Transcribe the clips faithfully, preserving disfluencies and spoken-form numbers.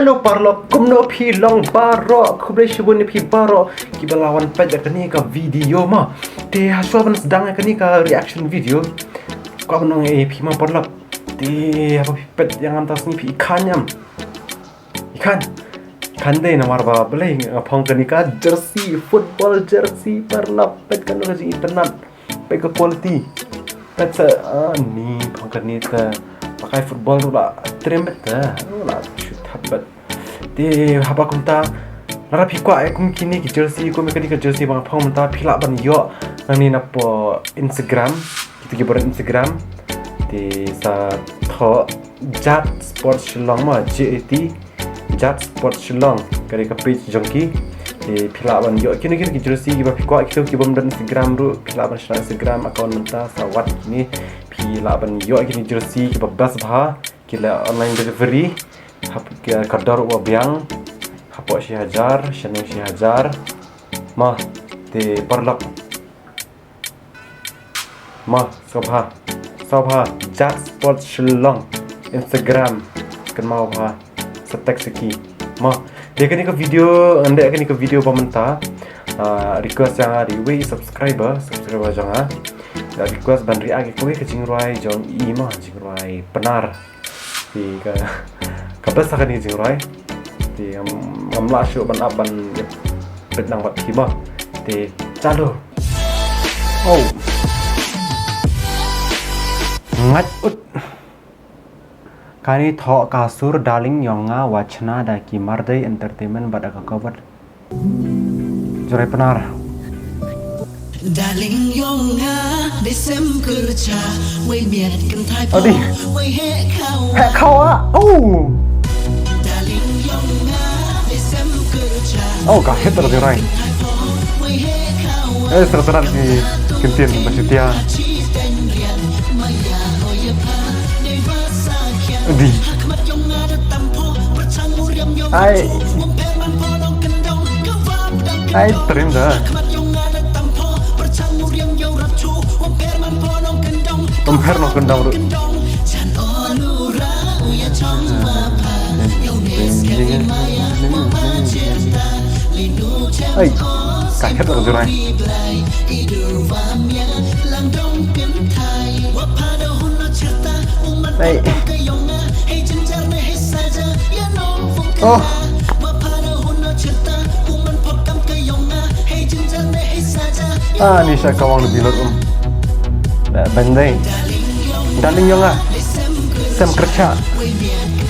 Hello paralok, kumno phi long baroh? Khublei shibun ïa phi baroh kiba la wan peit ïa kane ka video mo. Te hashwa ban sdang ïa kane ka reaction video, kwah ban ong ïa phi mo paralok. Te haba phi peit ïa nga mynta ka sngi phi i khan ïam. I khan. I khan dei namar ba balei nga phong kane ka jersey, football jersey paralok. Peit kano ka jingitynnad. Peit ka quality. Peit sa, ah, ni phong kane te. Pakai football ruh la trim beit te. Oh, la shu thap beit. Te haba kumta, lada phi kwah ïa kum kine ki jersey, kum kane ka jersey ba nga phong mynta, phi lah ban ïoh nangne na poh Instagram. Kita ki ba don Instagram. Te sa thoh Jat Sports Shillong mo, J A T, Jat Sports Shillong, ka dei ka page jong ki. Te phi lah ban ïoh kino kino ki jersey kiba phi kwah, kito ki bym don Instagram ruh, phi lah ban shna Instagram account mynta, sa wad kine, phi lah ban ïoh kine jersey kiba best bha, ki la online delivery, hap ka, ka dor uba biang, hapoh shi hajar, shaneng shi hajar, mo, te paralok. Mo, sngewbha. Sngewbha, Jat Sports Shillong, Instagram. Kynmaw bha, sa text ïa ki. Mo, te kane ka video, ngan leh kane ka video ba mynta. Ah, request jong nga da iwei i subscriber, subscriber jong nga. Da request ban react ïa kawei ka jingrwai jong i mo, jingrwai Pnar. Te ka, ka best ha kane ka jingrwai. Te ngam, ngam lah shuh ban ap ban ïa peit nang bad phi mo. Te chalu. Oh. Ngat ut. Kane thoh ka sur Darling Yong Nga, wa chna da ki Mardei Entertainment bad da ka cover Jrai Pnar. Darling Yong Nga, dei sem kyrcha, wei miat kynthai pho, wei heh khawa. Heh khawa. Oh. Darling Yong Nga, dei sem kyrcha. Oh, ka hit ka Jrai. Eh, sera sera ki kyntien ba shu tia. Di. Ai. Ai, trim da. Compare no kendang ruh. Ai, ka het ka Jrai. Ai. Oh. Ah, ni sa kawang lebih lot um. Bendai. Darling Yong Nga. Sem kyrcha.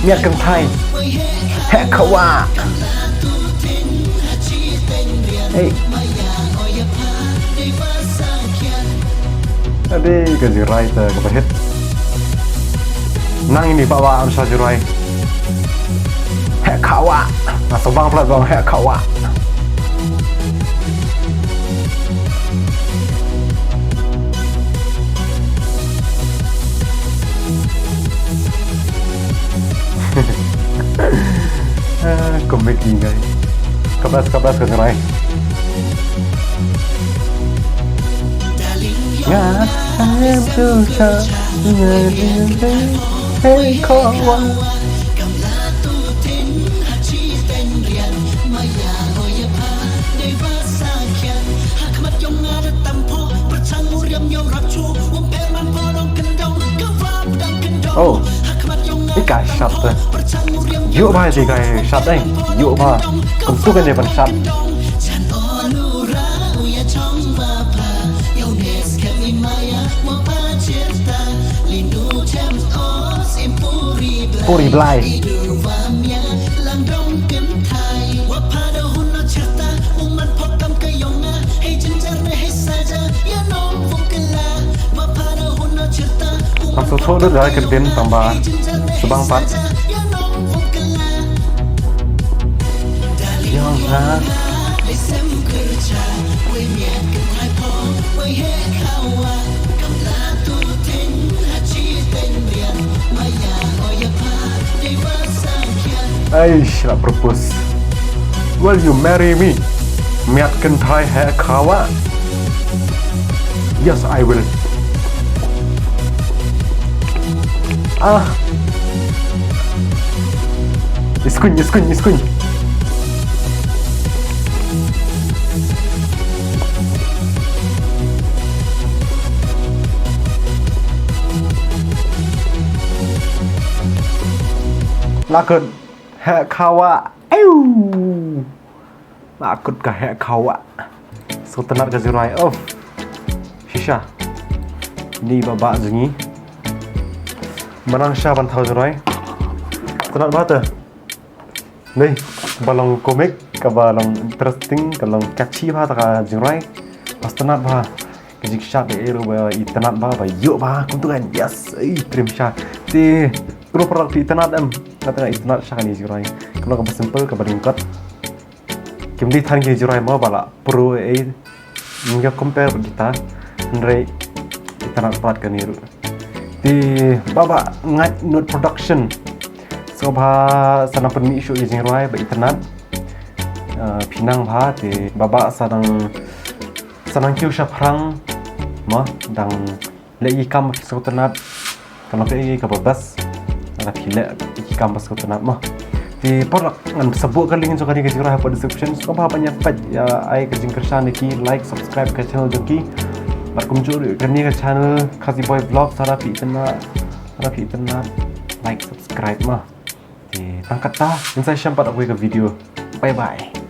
Miat kynthai. Heh khawa. Hey. Ade ka Jrai ta ka ba hit. Nang ini ba wa am sa Jrai. Heh khawa. Nga sa bang plat bang heh khawa. Ah, komedi guys. Ka best, ka best ka Jrai. Nga, I'm too shy. Hey, khawa. Oh, i ka shot te. Ïoh bha i ka shot, eh. Ïoh bha. Kumtu kan ïa ban shot. Puri Blai. Tang shu shu lut da ka dien tang ba shu bang pat. Yong ha. Aish, la propose. Will you marry me? Miat kynthai heh khawa. Yes, I will. Ah. Iskuin, iskuin, iskuin. Lakut. Heh khawa. Ew. Lakut ka heh khawa. Sngewtynnat ka jingrwai. Of. Shisha. Ni ba ba jngi. Manang sha ban thaw jingrwai. Tynnat ba te. Nei, ba long comic, ka ba long interesting, ka long catchy ba ta ka jingrwai. Ba sngewtynnat ba. Ka jingshad de eru ba itynnat ba, ba ïoh ba kumtu kan. Yes, ei, trim sha. Te, kru para itynnat em. Kata itynnat sha kani jingrwai. Ka long ka ba simple, ka ba lyngkot. Kim dei than ki jingrwai mo ba la pro ei. Nga compare ba kita. Hynrei itynnat pat kani ruh. Te ba ba ngat Note Production. So ba sa nang pynmih shuh ki jingrwai ba itynnat. Pynang ba te ba ba sa nang sa nang kiew shaphrang. Ma dang leh ki kam ba ki sngewtynnat. Ka long kaei ka ba best. Lada phi leh ki kam ba sngewtynnat mo. Te por ngan sa buh ka link jong kani ka jingrwai hapoh description. So ba ban ïa peit ïa ai ka jingkyrshan ïa ki, like, subscribe ka channel jong ki. Bad kumjuh ruh kani ka channel Khasi Boy Vlogs, lada phi itynnat, lada phi itynnat, like, subscribe mo. Te tang kata, ngin sa ïashem pat ha kawei ka video. Bye bye.